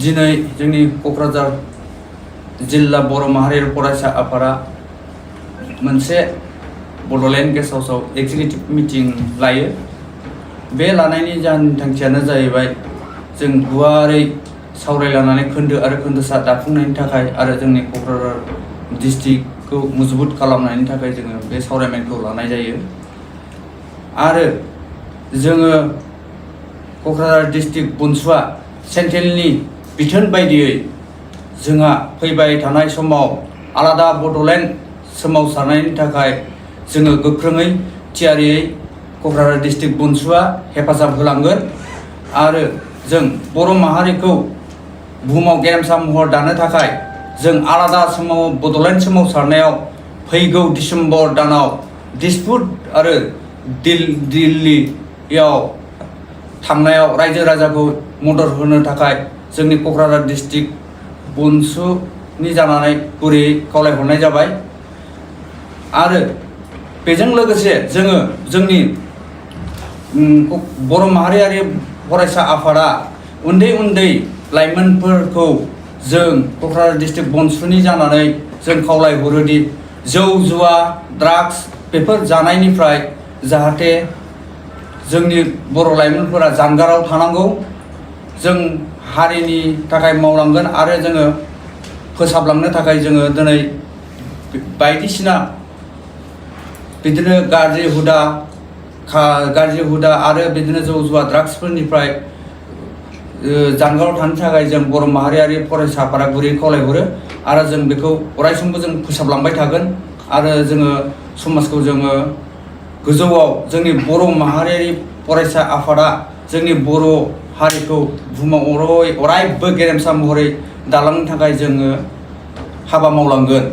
दिनै जोंनि क'क्राझार जिल्ला बर' माहारियारि फरायसा आफादा मोनसे बड'लेण्ड गेस्ट हाउसआव एक्जिकिउटिभ मिटिं लायो। बे लानायनि जाहोन थांखियानो जाहैबाय जों गुवारै सावरायलायनानै खोन्दो आरो खोन्दोसा दाफुंनायनि थाखाय आरो जोंनि क'क्राझार डिस्ट्रिक्टखौ मजबुत खालामनायनि थाखाय जोङो बे सावरायमेलखौ लानाय जायो। आरो जोङो क'क्राझार डिस्ट्रिक्ट बनसुआ सेन्ट्रेलनि बिथोन बायदियै जोंहा फैबाय थानाय समाव आलादा बड'लेण्ड सोमावसारनायनि थाखाय जोङो गोख्रोङै थियारियै क'क्राझार डिस्ट्रिक्ट बनसुआ हेफाजाब होलांगोन आरो जों बर' माहारिखौ बुहुमाव गेरेमसा महर दानो थाखाय जों आलादा बड'लेण्ड सोमावसारनायाव फैगौ डिसेम्बर दानाव दिसपुर आरो दिल्लीयाव थांनायाव रायजो राजाखौ मदद होनो थाखाय जोंनि क'क्राझार डिस्ट्रिक्ट बनसुनि जानानै गुरैयै खावलायहरनाय जाबाय। आरो बेजों लोगोसे जोङो जोंनि बर' माहारियारि फरायसा आफादा उन्दै उन्दै लाइमोनफोरखौ जों क'क्राझार डिस्ट्रिक्ट बनसुनि जानानै जों खावलायहरोदि जौ जुवा ड्राग्स बेफोर जानायनिफ्राय जाहाथे जोंनि बर' लाइमोनफोरा जानगाराव थानांगौ। जों हारिनि थाखाय मावलांगोन आरो जोङो फोसाबलांनो थाखाय जोङो दिनै बायदिसिना बिदिनो गाज्रि हुदा आरो बिदिनो जौ जुवा ड्राग्सफोरनिफ्राय जानगाराव थानो थाखाय जों बर' माहारियारि फरायसाफोरा गुरै खावलायहरो आरो जों बेखौ अरायसमबो जों फोसाबलांबाय थागोन आरो जोङो समाजखौ जोङो गोजौआव जोंनि बर' माहारियारि फरायसा आफादा जोंनि बर' हारिखौ बुहुमाव अरायबो गेरेमसा महरै दालांनो थाखाय जोङो हाबा मावलांगोन।